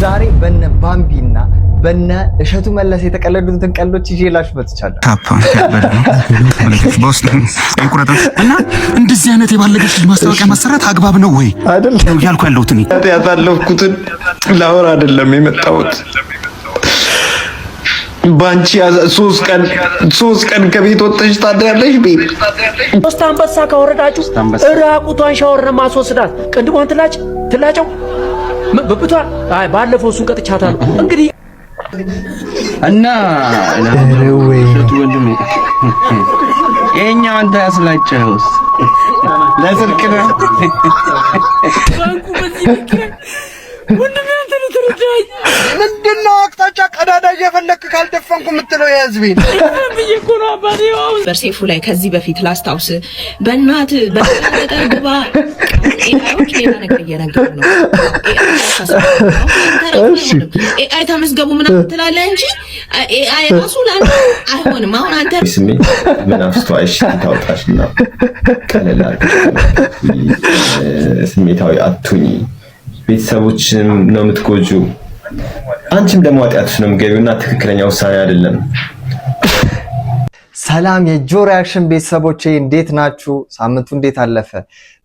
ዛሬ በነ ባምቢና በነ እሸቱ መለሰ የተቀለዱትን ቀልዶች ይዤላችሁ መጥቻለሁ። እና እንደዚህ አይነት የባለገች ልጅ ማስታወቂያ ማሰራት አግባብ ነው ወይ እያልኩ ያለሁት እኔ። ያሳለፍኩትን ላወራ አይደለም የመጣሁት። ባንቺ 3 ቀን ከቤት ወጥተሽ ታድሪያለሽ። ቤት ሶስት አንበሳ ካወረዳችሁ እራቁቷን ሻወር ነው የማስወስዳት። ቅንድቧን ትላጭ ትላጨው ብብቷን። አይ ባለፈው እሱን ቀጥቻታለሁ። እንግዲህ እና ወንድሜ ይኸኛው አንተ ያስላጨኸውስ ለስልክ ነው። ባንኩ በዚህ ወንድሜ አንተ ነው ተረዳኝ። ምንድን ነው አቅጣጫ ቀዳዳ እየፈለክ ካልደፈንኩ የምትለው የህዝቤን ብዬ እኮ ነው አባቴ። አሁን በሴፉ ላይ ከዚህ በፊት ላስታውስ፣ በእናት በገጠር ግባ AI ዎች ሌላ ነገር እየነገሩ ነው። AI ተመዝገቡ ምናምን ትላለህ እንጂ AI ራሱ ለአንተ አይሆንም። አሁን አንተ ስሜት መናፍስቷ እሺ ታውጣሽና ቀለል አድርገሽ ስሜታዊ አትሁኚ። ቤተሰቦችንም ነው የምትጎጂው። አንቺም ደግሞ ኃጢአት ውስጥ ነው የምትገቢው እና ትክክለኛ ውሳኔ አይደለም። ሰላም የጆ reaction ቤተሰቦቼ፣ እንዴት ናችሁ? ሳምንቱ እንዴት አለፈ?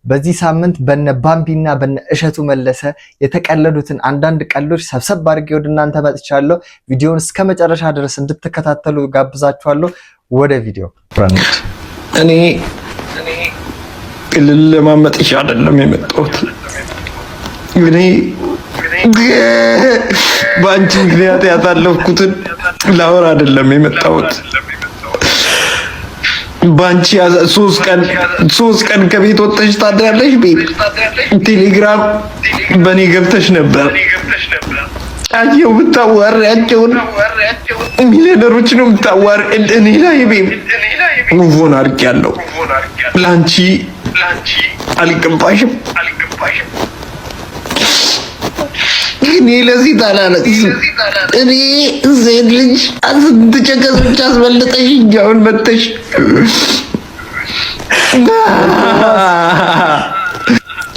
በዚህ ሳምንት በነ ባምቢና በነ እሸቱ መለሰ የተቀለዱትን አንዳንድ ቀልዶች ሰብሰብ አድርጌ ወደ እናንተ መጥቻለሁ። ቪዲዮውን እስከ መጨረሻ ድረስ እንድትከታተሉ ጋብዛችኋለሁ። ወደ ቪዲዮ። እኔ ልለማመጥሽ አይደለም የመጣሁት። እኔ በአንቺ ምክንያት ያሳለፍኩትን ላወራ አይደለም የመጣሁት። ባንቺ 3 ቀን ከቤት ወጥተሽ ታድሪያለሽ። ቤት ቴሌግራም በእኔ ገብተሽ ነበር። አየው ብታዋሪያቸውን ሚሊዮነሮች ነው የምታዋሪ። እኔ ላይ ቤት move on አድርጌያለሁ። ለአንቺ አልገባሽም። እኔ ለሴት አላለቅስም። እኔ ሴት ልጅ ስንት ቸገሶች አስበልጠሽ አሁን መተሽ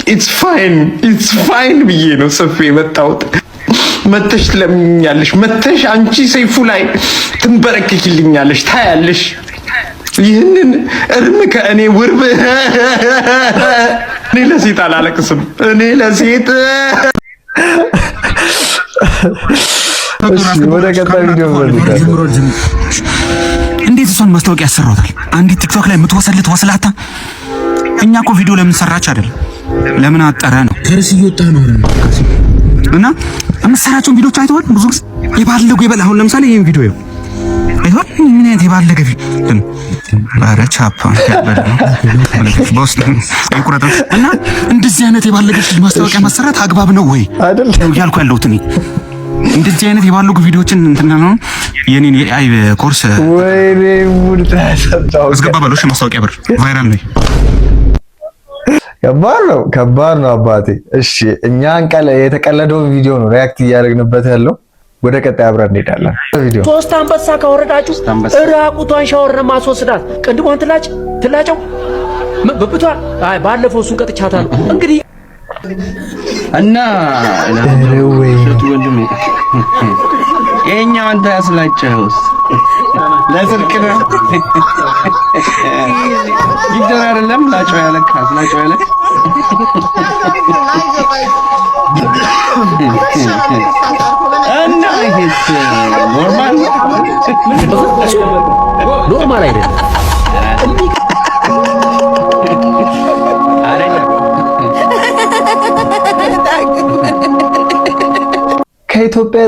it's fine, it's fine ብዬ ነው ጽፌ የመጣሁት። መተሽ ትለምኛለሽ። መተሽ አንቺ ሰይፉ ላይ ትንበረክኪልኛለሽ። ታያለሽ። ይህንን እርም ከእኔ ውርብ። እኔ ለሴት አላለቅስም። እኔ ለሴት ወደ ቀጣይ ቪዲዮ። እንዴት እሷን ማስታወቂያ ያሰራታል? አንዲት ቲክቶክ ላይ የምትወሰልት ወስላታ። እኛ እኮ ቪዲዮ ለምን ሰራች አይደለም ለምን አጠረ ነው። ከርስ እየወጣ ነው። እና የምትሰራቸውን ቪዲዮች አይተዋል። ብዙ ጊዜ የባለጉ የበላ አሁን ለምሳሌ ይሄን ቪዲዮ ይኸው አይተዋል። ምን አይነት የባለገ ቪዲዮ! ኧረ ቻፓ እና እንደዚህ አይነት የባለገች ልጅ ማስታወቂያ ማሰራት አግባብ ነው ወይ እያልኩ ያለሁት እኔ። እንደዚህ አይነት የባለጉ ቪዲዮችን እንትን ነው። የኔን የ AI course ወይኔ ሙድ ተሰጣው። አስገባ በለው። እሺ ማስታወቂያ ብር viral ነው። ከባድ ነው፣ ከባድ ነው አባቴ። እሺ እኛን የተቀለደውን ቪዲዮ ነው react እያደረግንበት ያለው። ወደ ቀጣይ አብረን እንሄዳለን። ቪዲዮ ሶስት አንበሳ ካወረዳችሁ እራቁቷን ሻወር ነው የማስወስዳት። ቅንድቧን ትላጭ ትላጨው ብብቷን። አይ ባለፈው እሱን ቀጥቻታለሁ። እንግዲህ እና ወንድሜ ይኸኛው አንተ ያስላጨኸውስ ለስልክ ነው። ጊፍተር አይደለም ላጨው ያለክ አስላጨው ያለክ እና ይሄስ normal normal አይደለም። አይደለም። ከኢትዮጵያ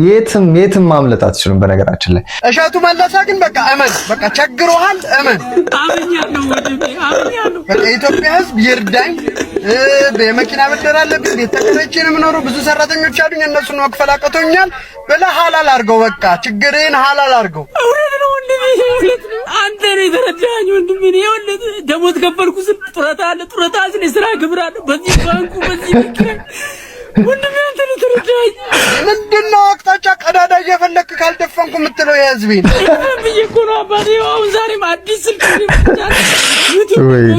የትም የትም ማምለጥ አትችሉም። በነገራችን ላይ እሸቱ መለሰ ግን በቃ እመን፣ በቃ ቸግሮሃል፣ እመን። አምኛለሁ ወንድሜ አምኛለሁ። በቃ የኢትዮጵያ ሕዝብ ይርዳኝ፣ የመኪና ብድር አለብኝ፣ ቤት ተከራይቼ ነው የምኖረው፣ ብዙ ሰራተኞች አሉኝ፣ እነሱን መክፈል አቅቶኛል ብለህ ሀላል አድርገው፣ በቃ ችግርህን ሀላል አድርገው። እውነት ነው ወንድሜ፣ እውነት ነው። አንተ ነህ የተረዳኸኝ ወንድሜ። እኔ ይኸውልህ ደሞዝ ከፈልኩ ስል ጡረታ አለ፣ ጡረታ ስል የስራ ግብር አለ። በዚህ ባንኩ በዚህ ኪራይ ወንድሜ አንተ ነህ የተረዳኸኝ። ምንድን ነው አቅጣጫ ቀዳዳ እየፈለክ ካልደፈንኩ የምትለው የህዝቤን? ብዬ እኮ ነው አባቴ። አሁን ዛሬም አዲስ ስልክ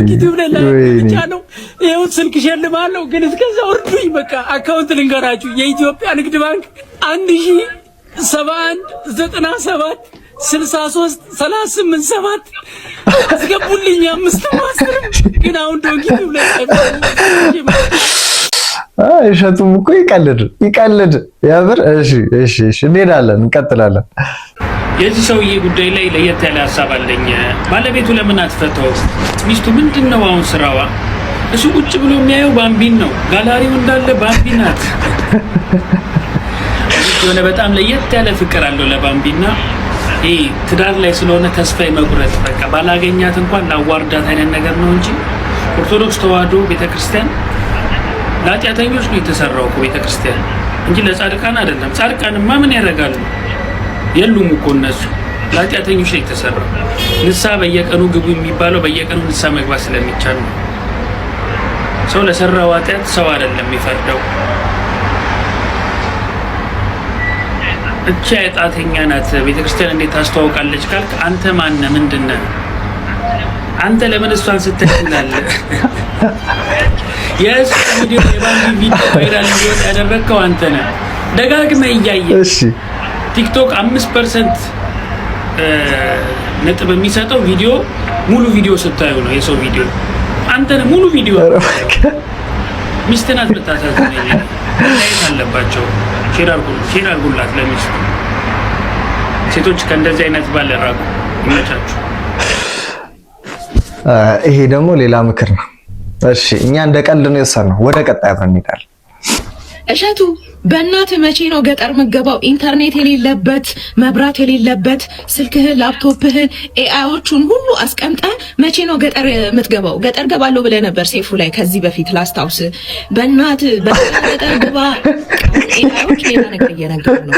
ዩቲዩብ ላይ ብቻ ነው። ይኸው ስልክ ሸልማለሁ፣ ግን እስከዛ እርዱኝ። በቃ account ልንገራችሁ። የኢትዮጵያ ንግድ ባንክ 10719763887 አስገቡልኝ። አምስትም አስርም ግን አሁን ዶንኪ ቲዩብ ላይ እሸቱም እኮ ይቀልድ ይቀልድ የምር። እሺ፣ እንሄዳለን፣ እንቀጥላለን። የዚህ ሰውዬ ጉዳይ ላይ ለየት ያለ ሀሳብ አለኝ። ባለቤቱ ለምን አትፈተው? ሚስቱ ምንድን ነው አሁን ስራዋ? እሱ ቁጭ ብሎ የሚያየው ባምቢን ነው። ጋላሪው እንዳለ ባምቢ ናት። የሆነ በጣም ለየት ያለ ፍቅር አለው ለባምቢና ይሄ ትዳር ላይ ስለሆነ ተስፋ የመቁረጥ፣ በቃ ባላገኛት እንኳን ላዋርዳት አይነት ነገር ነው እንጂ ኦርቶዶክስ ተዋህዶ ቤተክርስቲያን ለኃጢአተኞች ነው የተሰራው እኮ ቤተክርስቲያን እንጂ ለጻድቃን አይደለም። ጻድቃንማ ምን ያደርጋሉ? የሉም እኮ እነሱ። ለኃጢአተኞች ነው የተሰራው። ንስሐ በየቀኑ ግቡ የሚባለው በየቀኑ ንስሐ መግባት ስለሚቻል ነው። ሰው ለሰራው ኃጢአት ሰው አይደለም የሚፈርደው። እቺ ኃጢአተኛ ናት፣ ቤተክርስቲያን እንዴት ታስተዋውቃለች ካልክ አንተ ማነህ? ምንድን ነህ? አንተ ለምን እሷን ስትል? የእሱ ቪዲዮ፣ የባንዲ ቪዲዮ viral እንዲወጣ ያደረግከው አንተ ነህ። ደጋግመህ እያየህ ቲክቶክ 5% ነጥብ የሚሰጠው ቪዲዮ ሙሉ ቪዲዮ ስታዩ ነው። የሰው ቪዲዮ አንተ ነህ ሙሉ ቪዲዮ። ሚስት ናት የምታሳዝነኝ። መለየት አለባቸው። Share አድርጉላት ለሚስቱ። ሴቶች ከእንደዚህ አይነት ባል ራቁ። ይመቻችሁ። ይሄ ደግሞ ሌላ ምክር ነው። እሺ፣ እኛ እንደ ቀልድ ነው የወሰድነው። ወደ ቀጣይ አብረን እንሄዳለን። እሸቱ፣ በእናትህ መቼ ነው ገጠር ምገባው? ኢንተርኔት የሌለበት፣ መብራት የሌለበት፣ ስልክህን፣ ላፕቶፕህን፣ AI ዎቹን ሁሉ አስቀምጠህ መቼ ነው ገጠር የምትገባው? ገጠር ገባለሁ ብለህ ነበር ሴፉ ላይ ከዚህ በፊት ላስታውስ። በእናትህ ገጠር ግባ። AI ዎች ሌላ ነገር እየነገሩ ነው።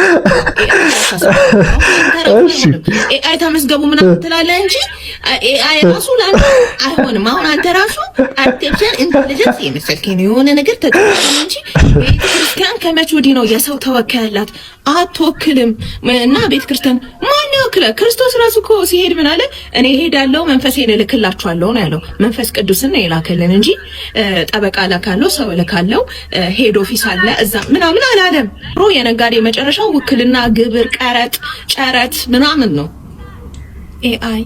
AI ተመዝገቡ ምናምን ትላለህ እንጂ AI ራሱ ለአንተ አይሆንም። አሁን አንተ ራሱ artificial intelligence የመሰልከኝ ነው፣ የሆነ ነገር ተጠቅመህ እንጂ ቤተ ክርስቲያን ከመቼ ወዲህ ነው የሰው ተወካይ ያላት? አትወክልም። እና ቤተ ክርስቲያን ማን ይወክላል? ክርስቶስ ራሱ እኮ ሲሄድ ምን አለ? እኔ እሄዳለሁ፣ መንፈሴን እልክላችኋለሁ ነው ያለው። መንፈስ ቅዱስን ነው የላከልን እንጂ ጠበቃ እልካለሁ፣ ሰው እልካለሁ፣ head office አለ እዛ ምናምን አላለም። ሮ የነጋዴ መጨረሻው ውክልና፣ ግብር፣ ቀረጥ፣ ጨረት ምናምን ነው AI።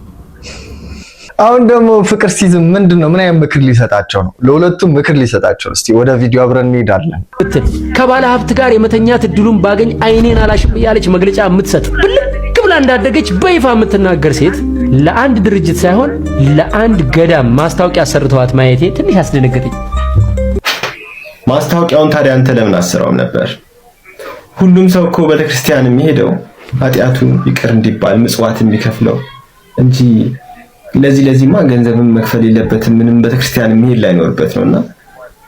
አሁን ደግሞ ፍቅር ሲዝም ምንድን ነው? ምን አይነት ምክር ሊሰጣቸው ነው? ለሁለቱም ምክር ሊሰጣቸው ነው። እስቲ ወደ ቪዲዮ አብረን እንሄዳለን። ብትል ከባለ ሀብት ጋር የመተኛት እድሉን ባገኝ አይኔን አላሽም እያለች መግለጫ የምትሰጥ፣ ብልክ ብላ እንዳደገች በይፋ የምትናገር ሴት ለአንድ ድርጅት ሳይሆን ለአንድ ገዳም ማስታወቂያ ሰርተዋት ማየቴ ትንሽ አስደነገጠኝ። ማስታወቂያውን ታዲያ አንተ ለምን አሰራውም ነበር? ሁሉም ሰው እኮ ቤተክርስቲያን የሚሄደው ኃጢአቱ ይቅር እንዲባል ምጽዋት የሚከፍለው እንጂ ለዚህ ለዚህማ ገንዘብን መክፈል የለበትም፣ ምንም ቤተክርስቲያን የሚሄድ ላይኖርበት ነውና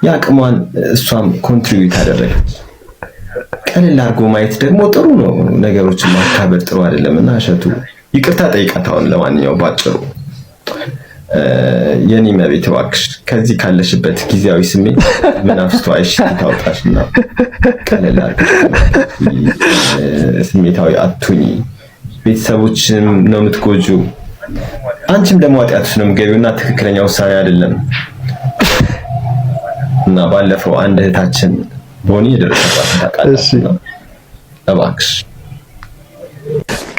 የአቅሟን እሷም contribute አደረገች። ቀለል አድርጎ ማየት ደግሞ ጥሩ ነው። ነገሮችን ማካበድ ጥሩ አይደለም እና እሸቱ ይቅርታ ጠይቃት። አሁን ለማንኛውም ባጭሩ የኔ መቤት እባክሽ ከዚህ ካለሽበት ጊዜያዊ ስሜት መናፍስቱ አይሽ ታውጣሽ እና ቀለል አድርገሽ ስሜታዊ አትሁኚ። ቤተሰቦችንም ነው የምትጎጂው። አንቺም ደግሞ ኃጢአት ውስጥ ነው የምትገቢው እና ትክክለኛ ውሳኔ አይደለም። እና ባለፈው አንድ እህታችን ቦኒ የደረሰባትን ታውቃለህ። እባክሽ።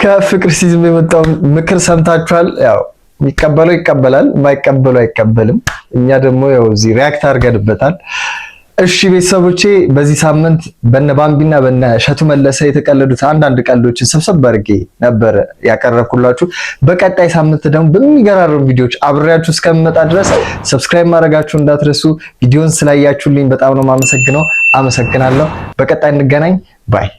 ከፍቅር ሲዝም የመጣው ምክር ሰምታችኋል። ያው የሚቀበለው ይቀበላል፣ የማይቀበለው አይቀበልም። እኛ ደግሞ ያው እዚህ react አድርገንበታል። እሺ ቤተሰቦቼ፣ በዚህ ሳምንት በነ ባምቢና በነ እሸቱ መለሰ የተቀለዱት አንዳንድ ቀልዶችን ሰብሰብ አድርጌ ነበር ያቀረብኩላችሁ። በቀጣይ ሳምንት ደግሞ በሚገራርሙ ቪዲዮዎች አብሬያችሁ እስከምመጣ ድረስ subscribe ማድረጋችሁ እንዳትረሱ። ቪዲዮን ስላያችሁልኝ በጣም ነው የማመሰግነው። አመሰግናለሁ። በቀጣይ እንገናኝ። Bye.